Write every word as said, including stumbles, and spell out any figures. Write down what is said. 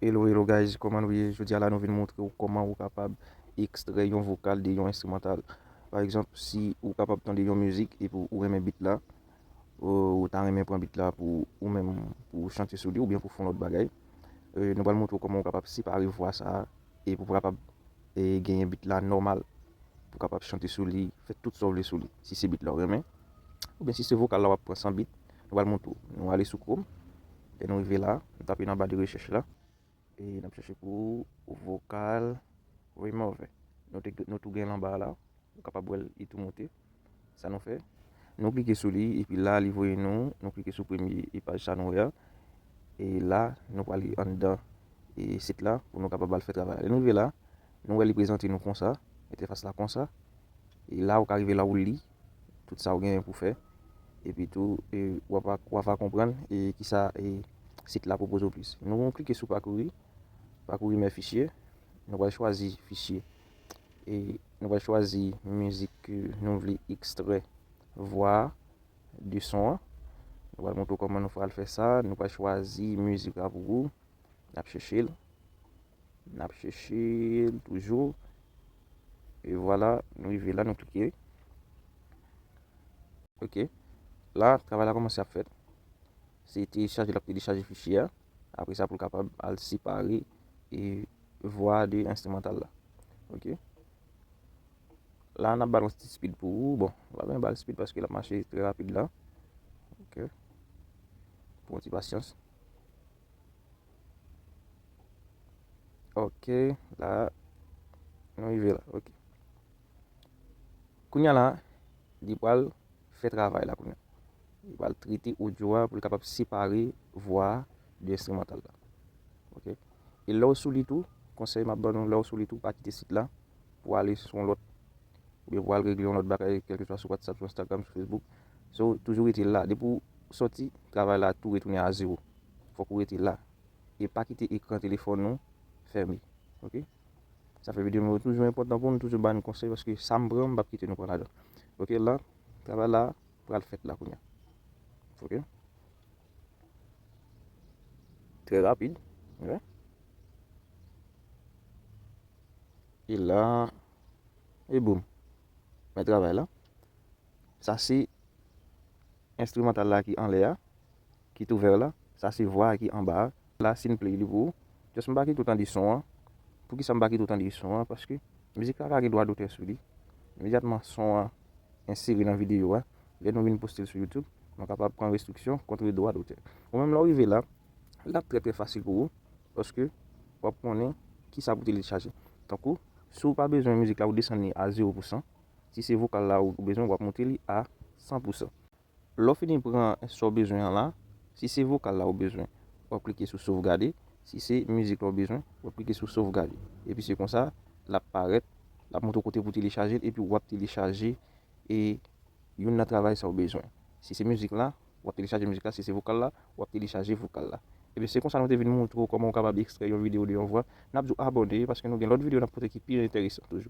Hello, hello guys, kòman nou ye? Jodi a la nou vin montre w kòman ou kapab ekstrè yon vokal de yon enstrimantal. Pa egzanp, si ou kapab tande yon mizik epi ou renmen beat la, ou, ou ta renmen pran beat la pou ou menm, pou w chante sou li oubyen pou w fè yon lòt bagay. E, nou pral montre w kòman ou kapab separe vwa sa a epi pou w kapab, e, genyen beat la nòmal, pou w kapab chante sou li, fè tout sa w vle sou li. Si se beat la w renmen, oubyen si se vokal la w ap pran san beat, nou pral montre w. Nou ale sou Chrome, lè nou rive la, nou tape nan ba de rechèch la, e n ap chèche pou vocal remover. Nou te, nou tou gen l anba la, ou kapab wè l, li tou moute. Sa nou fè, nou klike sou li, epi la, li voye nou, nou klike sou premye paj sa nou wè a. E la, nou pral anndan, e, sit la pou nou kapab al fè travay la. Lè nou rive la, nou wè li prezante nou konsa, entèfas la konsa. E la, ou ka rive la, ou li tout sa ou genyen pou fè. Epi tou, e, w ap, w ap konprann, e, kisa, e, sit la pwopoze w plis. Nou klike sou pakouri, pakouri mè fichye. Nou pral chwazi fichye. E nou pral chwazi mizik ke nou vle ekstrè vwa a de son an. Nou pral montre w kòman nou pral fè sa. Nou pral chwazi mizik la pou ou. N ap chèche l. N ap chèche l toujou. E vwala, nou rive la, nou klike. Ok. La, travay la kòmanse ap fèt. Se telechaje, l ap telechaje fichye a. Apre sa, pou l kapab al separe, e, vwa de enstrimantal la. Ok. La, n ap ba l yon ti speed pou ou. Bon, nou pa bezwen ba l speed paske l ap mache trè rapid la. Ok. Pran yon ti pasyans. Ok, la, nou rive la. Ok. Kounye a la, li pral fè travay la kounye a. Li pral trete odyo a pou l kapab separe vwa a de enstrimantal la. Ok. E lè w sou li tou, konsèy m ap ban nou, lè w sou li tou, pa kite sit la pou ale sou yon lòt, oubyen pou al regle yon lòt bagay, kèlkeswa sou WhatsApp, sou Instagram, sou Facebook. So, toujou rete la. Depi w sòti, travay la tou retounen a zewo. Fòk ou rete la. E pa kite ekran telefòn ou fèmen. Ok? Sa fè videyo nou yo toujou enpòtan pou nou, toujou ba nou konsèy, paske sa m pran, m p ap kite nou pran ladan. Ok, la, travay la pral fèt la kounye a. Ok? Trè rapid. Ok? E la, e boum. Men travay la. Sa se enstrimantal la ki anlè a, ki tou vè la. Sa se vwa a ki anba a. La, si n play li pou ou. Just m pa kite w tande son an. Poukisa m pa kite w tande son an? Paske mizik la ka gen dwa dotè sou li. Imedyatman son an ensere nan videyo a, lè nou vin poste l sou YouTube, nou kapab pran restriksyon kont dwa dotè. Ou menm, lè w rive la, l ap trè, trè fasil pou ou, paske w ap konnen kisa pou telechaje. Tankou, si w pa bezwen mizik la, ou desann li a zewo pousan. Si se vokal la ou, ou bezwen, w ap monte li a san pousan. Lè w fini pran sa w bezwen an la, si se vokal la ou bezwen, w ap klike sou sovgade. Si se mizik la ou bezwen, w ap klike sou sovgade. Epi se konsa, l ap parèt, l ap montre w kote pou telechaje l, epi w ap telechaje, e, youn nan travay sa w bezwen. Si se mizik la, w ap telechaje mizik la, si se vokal la, w ap telechaje vokal la. Ebyen, se konsa nou te vin montre w kòman w kapab ekstrè yon videyo de yon vwa. N ap di w abòne, paske nou gen lòt videyo n ap pote ki pi enteresan toujou.